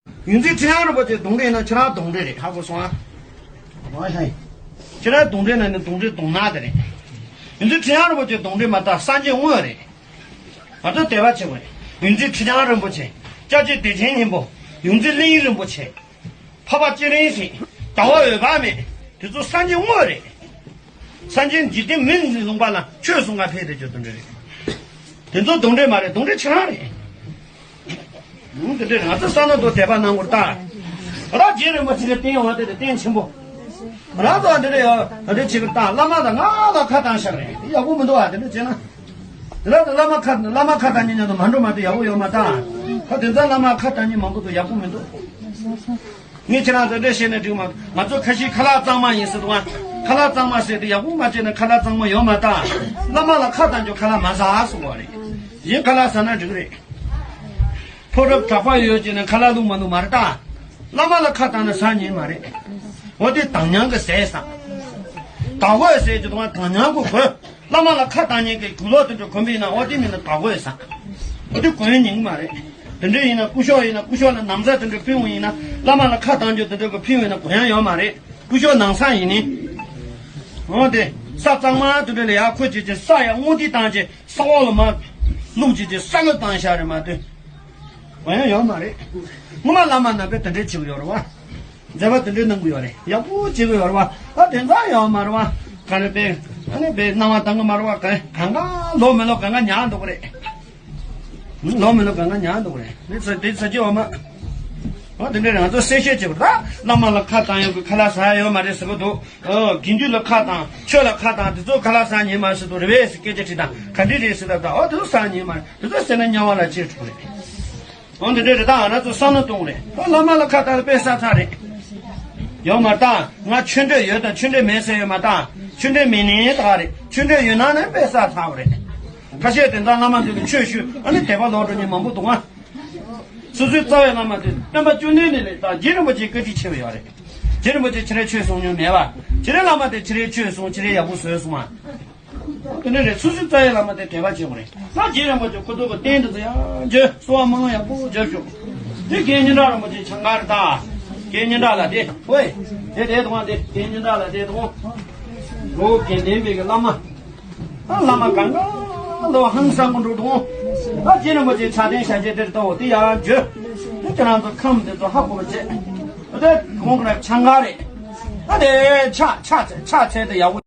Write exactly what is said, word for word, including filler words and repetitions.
ཡོངས་འཛིན་ཁྲི་བྱང་རིན་པོ་ཆེ་གདོན་འདྲེ་ཡིན་ན་ཁྱེད་རང་གདོན་འདྲེ་རེད། ཧ་གོ་སོང་ཨ། ཁྱེད་རང་གདོན་འདྲེ་ན་ནི་གདོན་འདྲེ་གདོན་ནག་དེ་རེད། ཡོངས་འཛིན་ཁྲི་བྱང་རིན་པོ་ཆེ་གདོན་འདྲེ་མ་གཏོགས་སངས་རྒྱས་དངོས་རེད། ང་ཚོ་དད་པ་ཆེན་པོ་རེད། ཡོངས་འཛིན་ཁྲི་བྱང་རིན་པོ་ཆེ། སྐྱབས་རྗེ་བདེ་ཆེན་སྙིང་པོ། ཡོངས་འཛིན་གླིང་རིན་པོ་ཆེ། འཕགས་པ་སྤྱན་རས་གཟིགས། ཟླ་བ་འོད་དཔག་མེད། དེ་ཚོ་སངས་རྒྱས་དངོས་རེད། སངས་རྒྱས་འཇིག་རྟེན་མི་ལུང་པ་ལ་ཆོས་གསུང་ག་ཕེབས་དེ་ཚོ་གདོན་འདྲེ་རེད། དེ་ཚོ་གདོན་འདྲེ་མ་རེད། གདོན་འདྲེ་ཁྱེད་རང་རེད། ཨང་། དེ་འདྲས་ང་ཚོ་ས་ན་དོ་དད་པ་གནང་དགོས་ད། ར་རྗེ་རིན་པོ་ཆེ་གི་རྟེན་འོ་དེ་རྟེན་ཆེན་པོ། ར་ཚོ་འདི་འདྲས་ཡོད་འདི་འདྲས་བྱེད་ཀྱི་ད་བླ་མ་དང་ང་ལ་ཁ་བཏང་ཤག་རེད། ཡག་པོ་མི་འདུག་ཨ། དེ་འདྲས་བྱས་ན། དེ་ར་དེ་བླ་མ་ཁ་བླ་མ་ཁ་བཏང་ཉིན་ཉིན་དུ་མ་འགྲོ་མ་དེ་ཡག་པོ་ཡོད་མ་ད། ཁ་དེ་ཚོ་བླ་མ་ཁ་བཏང་ཉིན་མང་པོ་དུ་ཡག་པོ་མི་འདུག་ངས་ཁྱེད་རང་ཚོ་འདྲས་བཤད་ན་འགྲིག་མ། ང་ཚོ་ཁ་ཤས་ཁ་ལག་གཙང་མ་ཡིན་ཟེར་འདུག་ཨ། ཁ་ལག་གཙང་མ་ཟེར་དེ་ཡག་པོ་མ་བྱས་ན་ཁ་ལག་གཙང་མ་ཡོད་མ་ད། བླ་མ་ལ་ཁ་བཏང་རྒྱུ་ཁ་ལག་མ་ཟ་གསུང་བ་རེད། གཞན་ཁ་ལག་ཟ་ན་འགྲིག་རེད། ཕོ་རབ་གྲྭ་པ་ཡོད་ཅེ་ན་ཁ་ལག་བླུགས་མ་བླུགས་མ་རེད་ད། བླ་མ་ལ་ཁ་བཏང་ན་ཟ་ཉན་མ་རེད། འོ་དེ་དང་ཉང་གི་ཟས་ཟ། དག་གོས་ཟས་ཀྱི་དང་དང་ཉང་གི་གོས། བླ་མ་ལ་ཁ་བཏང་ཉན་གི་གུ་ལོག་དེ་འདྲ་གོན་པ་ཡིན་ན་འོ་དེ་མིན་ན་དག་གོས་ཟ། འོ་དེ་གོན་ཉན་མ་རེད། དེ་འདྲ་ཡིན་ན་སྐུ་ཞབས་ཡིན་ན་སྐུ་ཞབས་ལ་ནམ་ཟ་དེ་འདྲ་ཕུལ་བ་ཡིན་ན་བླ་མ་ལ་ཁ་བཏང་རྒྱུ་དེ་འདྲ་གི་ཕུལ་བ་ཡིན་ན་གོན་ཡ་ཡོད་མ་རེད། སྐུ་ཞབས་ནང་ས་ཡིན་ནི། འོ་དེ་ས་གཙང་མ་དེ་འདྲ་ལ་ཡ་ཁོ་ཅེ་ཅེ་ས་ཡ་སྔོ་དེ་བཏང་ཅེ། ས་འོག་ལ་མ་བླུགས་ཅིག་ཅིག་ས་ལ་བཏང་ཤག་རེད་མ་གཏོགས། གོན་ཡ་ཡོད་མ་རེད། སྔོན་མ་བླ་མ་རྣམ་པས་དེ་འདྲས་བྱེད་ཀྱི་ཡོད་རེད་བ། མཛད་པ་དེ་འདྲས་གནང་གི་ཡོད་རེད། ཡག་པོ་བྱེད་ཀྱི་ཡོད་རེད་བ། ཨ་དེ་ཚོ་ཡོད་མ་རེད་བ། ག་རེ་པས་ཨ་ནི་པས་སྣང་བ་བཏང་གི་མ་རེད་བ། ག་གང་ག་ལོ་མི་ལོ་གང་ག་ཉར་འདུག་གི་རེད། ལོ་མི་ལོ་གང་ག་ཉར་འདུག་གི་རེད། དེ་ཚོ་དེ་ཚོ་ཅི་ཡོད་མ། ཨ་དེ་འདྲས་ང་ཚོ་གསལ་བཤད་བྱེད་དགོས་ད། བླ་མ་ལ་ཁ་བཏང་ཡོང་གི་ཁ་ལག་ཟ་ཡ་ཡོད་མ་རེད་ཟེར་གི་འདུག་ཨོ། དགེ་འདུན་ལ་ཁ་བཏང་། ཆོས་ལ་ཁ་བཏང་། དེ་ཚོ་ཁ་ལག་ཟ་ཉན་མ་ཟེར་དུས་རེད་པས་ཟེར་སྐད་ཆ་དྲིས་དང་ག་འདྲ་རེད་ཟེར་ད་ད། ཨོ་དེ་ཚོ་ཟ་ཉན་མ་རེད། དེ་ཚོ་ཟས་ན་དམྱལ་བ་ལ་སྐྱེལ་ཆོག་རེད། ཨོ་འདི་འདྲ་རེད་ད། ང་ཚོ་བསམ་བློ་གཏོང་རེད། ཨོ་བླ་མ་ལ་ཁ་བཏང་ན་དཔེ་བསགས་ཚར་རེད། ཡོད་མ་རེད་ད། ང་ཆོས་འབྲེལ་ཡོད་དང་ཆོས་འབྲེལ་མེད་ཟེར་ཡོད་མ་རེད་ད། ཆོས་འབྲེལ་མེད་ནའི་ད་རེད། ཆོས་འབྲེལ་ཡོད་ན་ནི་དཔེ་བསགས་ཚར་བ་རེད། ཁ་ཤས་དེ་འདྲ་བླ་མ་ཚོས་ཆོས་ཞུས་ཨ་ནི་དད་པ་ལོག་འགྲོ་མཁན་མང་པོ་འདུག་ཨ། སོ་སོའི་རྩ་བའི་བླ་མ་དེ་སྟོན་པ་བཅུ་གནས་ནས་ལས་དང་རྗེ་རིན་པོ་ཆེ་བཀའ་དྲིན་ཆེ་བ་ཡོད་རེད། རྗེ་རིན་པོ་ཆེ་ཁྱེད་རའི་ཆོས་གསུང་མྱོང་མེད་པ། ཁྱེད་རའི་བླ་མ་དེ་ཁྱེད་རའི་ཆོས་གསུང་ཁྱེད་རའི་ཡག་པོ་བཟོས་སོང་ཨ། དེ་འདྲ་རེད། སོ་སོའི་རྩ་བའི་བླ་མ་དེ་དད་པ་བྱེད་དགོས་རེད། ད་རྗེ་རིན་པོ་ཆེ་ཁོ་ཚོ་གི་རྟེན་དེ་ཚོ་ཡང་བརྗོད་གསོལ་བ་སྨོན་ལམ་ཡག་པོ་བརྗོད་ཤོག་དེ་རྒན་སྙན་གྲགས་རིན་པོ་ཆེ་ཆང་ཁར་ད། རྒན་སྙན་གྲགས་ལ་དེ་ཝེ། དེ་དེ་དང་དེ་རྒན་སྙན་གྲགས་ལ་དེ་དང་། ལོ་རྒན་ལྡན་པའི་གི་བླ་མ། ཨ་བླ་མ་གང་ག་ལོ་ཧང་སང་གི་འགྲོ་དང་། ཨ་རྗེ་རིན་པོ་ཆེ་ཕྱག་རྟེན་ཞལ་ཆད་དེར་ལྟ་བ་དེ་ཡང་བརྗོད། དེ་ཁྱེད་རང་ཚོ་ཁམས་དེ་ཚོ་ཧ་གོ་བ་བྱེད། དེ་གོང་གི་ཆང་ཁར་རེད། ཨ་དེ་ཕྱག་ཕྱག་ཕྱག་འཚལ་དེ་ཡག་པོ།